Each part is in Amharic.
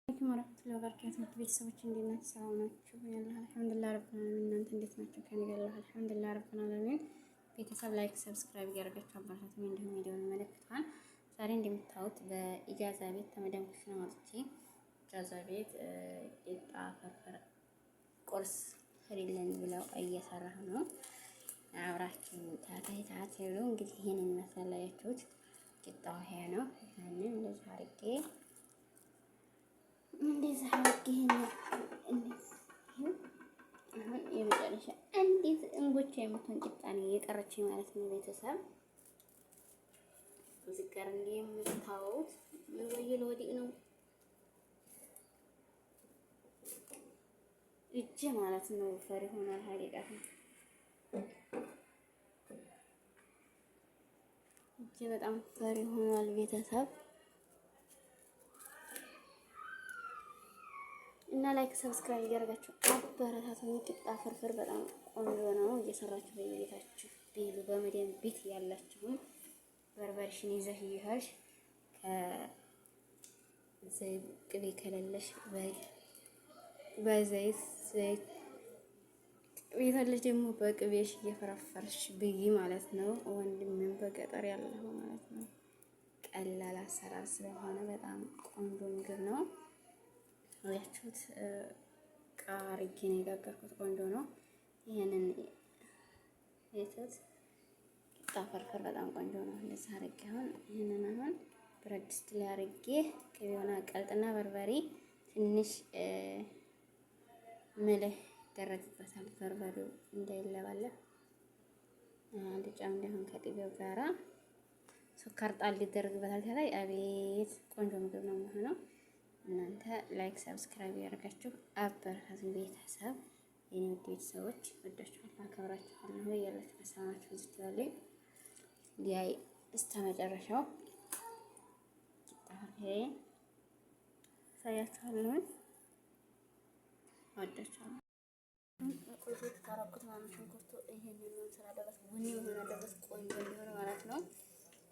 አለይኩም ወራህመቱላሂ ወበረካቱህ ቤተሰቦች እንዴት ናችሁ? ሰላም ናችሁ? ያለ አልሐምዱሊላህ ረብል ዓለሚን። እናንተ እንዴት ናችሁ? ከኔ ጋር አልሐምዱሊላህ ረብል ዓለሚን። ቤተሰብ like፣ subscribe እያደረጋችሁ አበረታቱኝ። እንዲሁም ቪዲዮውን መለክቷል። ዛሬ እንደምታዩት በኢጃዛ ቤት ተመዳም ኩሽና መጥቼ ኢጃዛ ቤት ቂጣ ፍርፍር ቁርስ ስሪልን ብለው እየሰራሁ ነው። አብራችሁ ተከታተሉ። እንግዲህ ይሄንን ይመስላል። ያያችሁት ቂጣው ይሄ ነው። ይሄንን እንደዚህ አድርጌ እንደዚህ አድርጌ አሁን የመጨረሻ አንዲት እንጎቻ የምትሆን ቂጣ ነው የቀረችኝ ማለት ነው። ቤተሰብ እዚህ ጋር እንደምታዩት ወይ ለወዲቅ ነው እጄ ማለት ነው። ፈሪ ሆኗል ሀቂቃት እጄ በጣም ፈሪ ሆኗል ቤተሰብ እና like subscribe እያደረጋችሁ አበረታቱኝ። ቂጣ ፍርፍር በጣም ቆንጆ ነው። እየሰራችሁ በየቤታችሁ ቢሉ በመዲያም ቤት ያላችሁም በርበሬሽን ይዘሽ እየሄድሽ ከዘይት ቅቤ ከሌለሽ በዘይት ዘይት ቅቤ ካለሽ ደግሞ በቅቤሽ እየፈረፈርሽ ብይ ማለት ነው። ወንድሜም በገጠር ያለው ማለት ነው። ቀላል አሰራር ስለሆነ በጣም ቆንጆ ምግብ ነው። ያችሁት ቃርጌ ነው የጋገርኩት። ቆንጆ ነው። ይሄንን የቱት ቂጣ ፍርፍር በጣም ቆንጆ ነው። እንደዚህ አድርጌ አሁን ይሄንን አሁን ብረት ድስት ላይ አድርጌ ቅቤውን አቀልጥና በርበሬ ትንሽ ምልህ ይደረግበታል። በርበሬው እንዳይለባለብ አልጫም እንዳይሆን ከቅቤው ጋራ ስኳር ጣል ይደረግበታል። ከላይ አቤት ቆንጆ ምግብ ነው የሚሆነው። እናንተ like subscribe ያደርጋችሁ አበረታቱኝ። ቤተሰብ የኔ ውድ ቤተሰቦች ወዳችኋለሁ፣ አከብራችኋለሁ። ያላችሁ በሰላማችሁ ብዙ ትላለኝ። ያይ እስከ መጨረሻው ሳያችኋለሁ። ወዳችኋለሁ። ቁልፉ ታረኩት ማለት ሽንኩርቱ ይሄንን መምሰል አለበት፣ ቡኒ መሆን አለበት፣ ቆንጆ እንዲሆን ማለት ነው።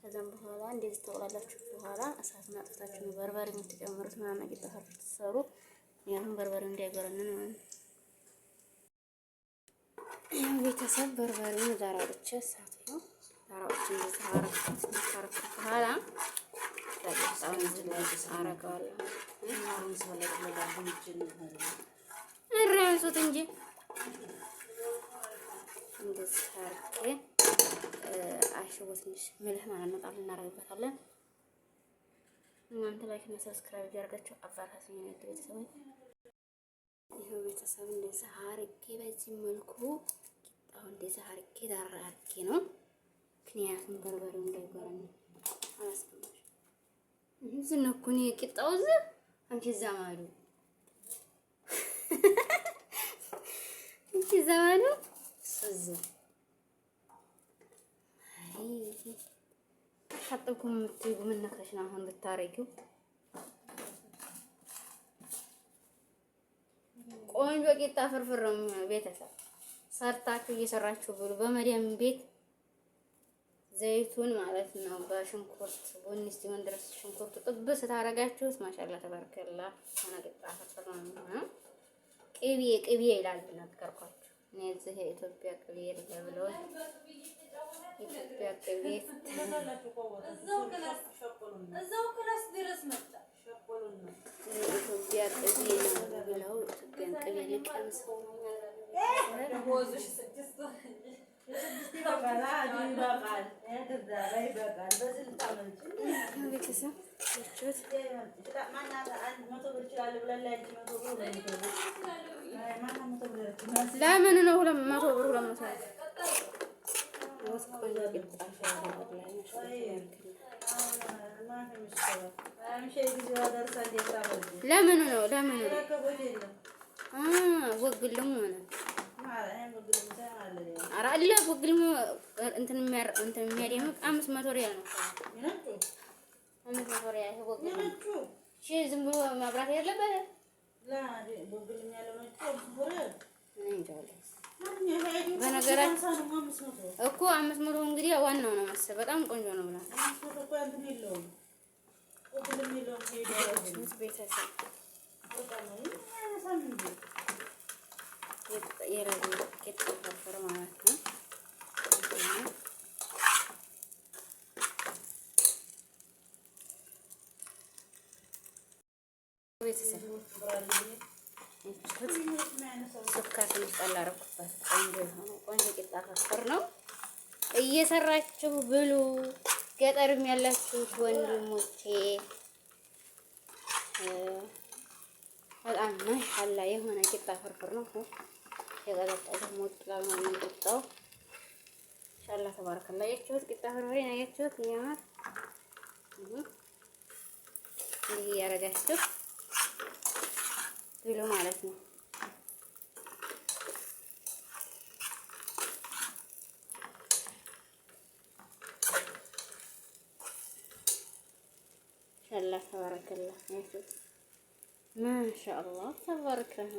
ከዛም በኋላ እንደዚህ ተቆላላችሁ በኋላ እሳቱን አጥፍታችሁ ነው በርበሬ የምትጨምሩት ማለት ነው። ቂጣ ፍርፍር ስትሰሩ ምክንያቱም በርበሬው እንዳይጎረንን ማለት ነው። ቤተሰብ በርበሬውን ዳር አውጥቼ እሳቱ ነው ዳር አውጥቼ እንደዚህ አረኩት። ካረኩት በኋላ ቂጣውን እዚህ ላይ አረገዋለሁ። እረ አንሱት እንጂ እንደዚህ አርጌ አሽቦ ትንሽ ምልህ ማለት ነው ጣል እናደርግበታለን። እናንተ like እና subscribe እያደረጋችሁ አበረታቱኝ የኔ ቤተሰቦች። ይኸው ቤተሰብ እንደዚህ አርጌ በዚህ መልኩ ቂጣው እንደዚህ አርጌ ዳር አርጌ ነው። ምክንያቱም በርበሬው እንዳይጎረን አላስገባሽ እዚህ ነው እኮ እኔ ቂጣው እዚህ አንቺ እዛ ማዶ አንቺ እዛ ማዶ እሱ እዚህ ታጠብኩም የምትይው ምን ነካሽ ነው አሁን ብታረጊው? ቆንጆ ቂጣ ፍርፍር ነው የሚሆነው። ቤተሰብ ሰርታችሁ እየሰራችሁ ብሉ። በመዲያም ቤት ዘይቱን ማለት ነው በሽንኩርት ቡኒ ሲሆን ድረስ ሽንኩርቱ ጥብስ ታረጋችሁት፣ ማሻአላ ተባረከላ ሆነ ቂጣ ፍርፍር ነው የሚሆነው። ቅቤ ቅቤ ይላል ነገርኳችሁ። እኔ እዚህ የኢትዮጵያ ቅቤ ብለው ኢትዮጵያ ቅቤ የኢትዮጵያ ቅቤ ነው ብለው ኢትዮጵያን ቅቤ ሊቀምሰው ነው። ቤተሰብ ለምን ነው 200 ብር 200 ለምኑ ነው ለምኑ ነው ወግልም ሆነ ኧረ አለ ወግልም እንትን የሚያደምቅ 500 ሪያል ነው። 500 ሪያል ወግልም ዝም ብሎ መብራት ያለበት በነገራችን እኮ 500 እንግዲህ ዋናው ነው መሰለኝ። በጣም ቆንጆ ነው ብላ ቤተሰብ ቂጣ ፍርፍር ማለት ነው። ቤተሰብ ስኳር ትንሽ ጣል አደረኩበት። ቆንጆ የሆነ ቆንጆ ቂጣ ፍርፍር ነው። እየሰራችሁ ብሉ። ገጠርም ያላችሁት ወንድሞቼ በጣም ማሻላ የሆነ ቂጣ ፍርፍር ነው። የቀዘቀዘ ሞቅ ይላል ማለት ነው ቂጣው። ማሻአላ ተባረከላ። አያችሁት? ቂጣ ፍርፍሬን አያችሁት? ያማር እንዲህ እያደረጋችሁ ብሉ ማለት ነው። ማሻአላ ተባረከላ። አያችሁት? ማሻአላ ተባረከላ።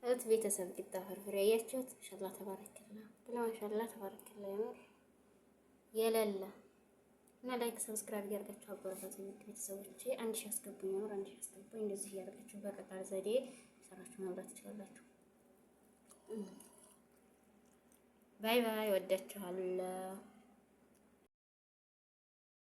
እህት ቤተሰብ ቂጣ ፍርፍር ያያችሁት? ማሻአላ ተባረከላ ብለ ማሻአላ ተባረከላ። የምር የሌለ እና like subscribe እያደረጋችሁ አበረታቱኝ ቤተሰቦቼ። 1000 አስገቡኝ፣ የምር 1000 አስገቡኝ። እንደዚህ እያደረጋችሁ በቀላል ዘዴ ሰራችሁ መብላት ትችላላችሁ። Bye bye። ወዳችኋለሁ።